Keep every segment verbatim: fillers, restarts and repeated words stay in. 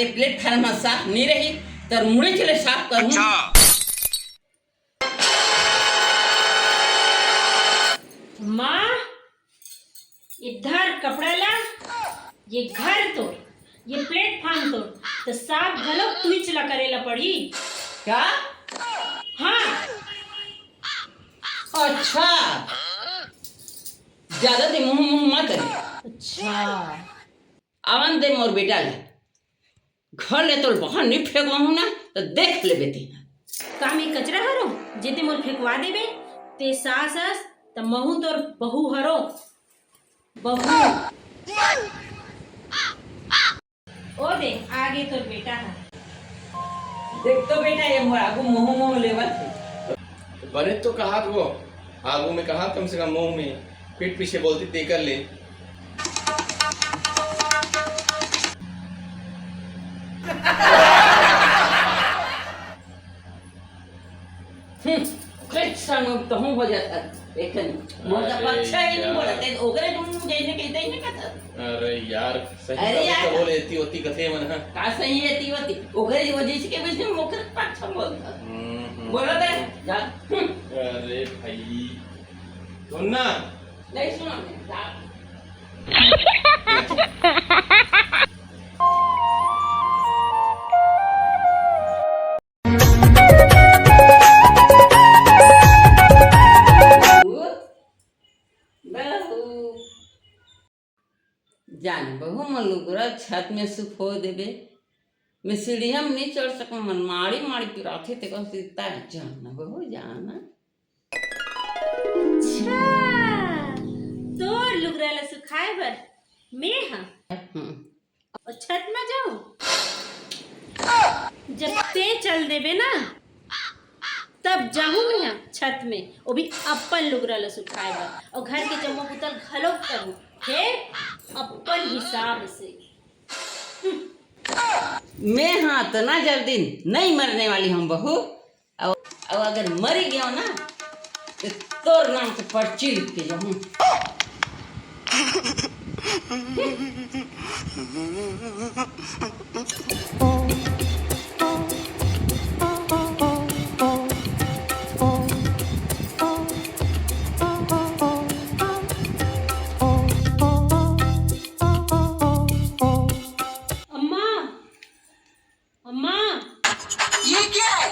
Platform ह साफ नहीं रही, तर मुड़ी चले साफ करूँ। अच्छा। माँ, इधर कपड़ा ला, ये घर तोर, ये प्लेटफार्म तोर, तो साफ घलो तुईच ला करे ला पड़ी। क्या? हाँ। अच्छा, ज्यादा ते मुंह मुंह मत दे। अच्छा। आवन दे मोर बेटा ले। घर ले तोर बाहर नहीं फेंकवाहूं ना, तो देख लेबे तें। का मैं कचरा हरो, जेते मोर फेंकवा देबे? ते सास अस, त महू तोर बहू हरो। बहू। ओ दे, आगे तोर बेटा ह। देख तो बेटा, ये मोर आगू मोह मोह लेवत हे। बने तो कहात वो, आगू में कहात, कम से कम मुंह में, पीठ पीछे बोलती तेकर ले। हम्म, कुछ संग कहूँ हो जाता, लेकिन मोर का अरे पक्ष ही नहीं यार। बोलते, ओकरे तुम जैसे कहते ही नहीं कहता। अरे यार, सही अरे बात यार। तो बोले, एती ओती कथे मन ह। का सही एती ओती? ओकरे वजह से के बीच में ओकरे पक्ष बोलता। हम्म, हम्म, बोला बे, हम्म। जा। हम्म। अरे भाई, सुन ना। नहीं सुना मैं, जा। बहू, बहू। जान बहू, मन लुगरा छत में सुखो देबे। मैं सीढ़िया में नहीं चढ़ सकूं, मन माड़ी माड़ी पिराथे, ते कहो सीता जान बहू, जान। अच्छा, तोर लुगरा ला सुखाए बर मैं हा। हम्म। अउ छत में जाऊं? जब ते चल देबे ना, तब जाहूं मैं छत में, वो भी अपन लुगरा ला सुखाए बर, अउ घर के जम्मो बुता ल घलो करूं, फेर अपन हिसाब से। मैं हा अतना जल्दी नहीं मरने वाली हूँ बहू, अउ, अउ अगर मरी गयो ना, तो तोर नाम से पर्ची लिख के जाऊँ। अम्मा, अम्मा। ये क्या है?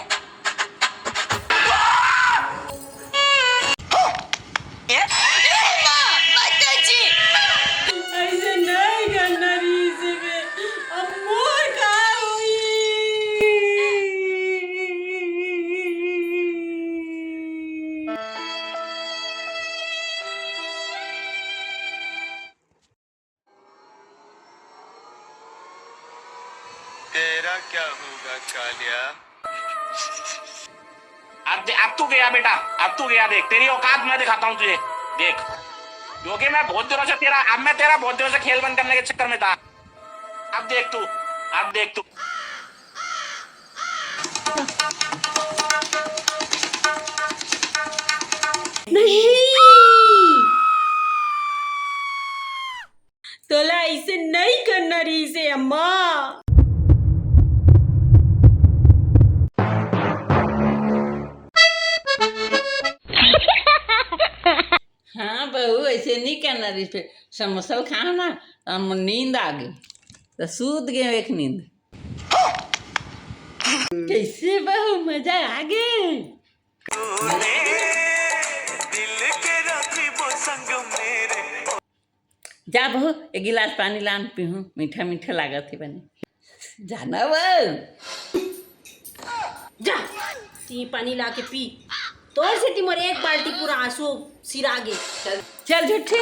ए, ए, माँ, माता जी। ऐसे नहीं करना रही से बे। अब मोर का होई? तेरा क्या होगा कालिया? अब दे-, अब तू गया बेटा, अब तू गया, देख तेरी औकात मैं दिखाता हूँ तुझे। देख, क्योंकि मैं बहुत दिनों से तेरा, अब मैं तेरा बहुत दिनों से खेल बंद करने के चक्कर में था। अब देख तू, अब देख तू। नहीं, तोला ऐसे नहीं करना रही से अम्मा। हाँ बहू, ऐसे नहीं करना रही। फिर समोसा खाओ ना, हम नींद आ गई, तो सूत गए एक नींद। कैसे बहू, मजा आ गए? जा बहू, एक गिलास पानी लान पीहूँ, मीठा मीठा लागत हे बने। जाना वो। जा, ती पानी ला के पी। तोर सेती मोर एक बाल्टी पूरा आंसू सिरा गे। चल झूठी।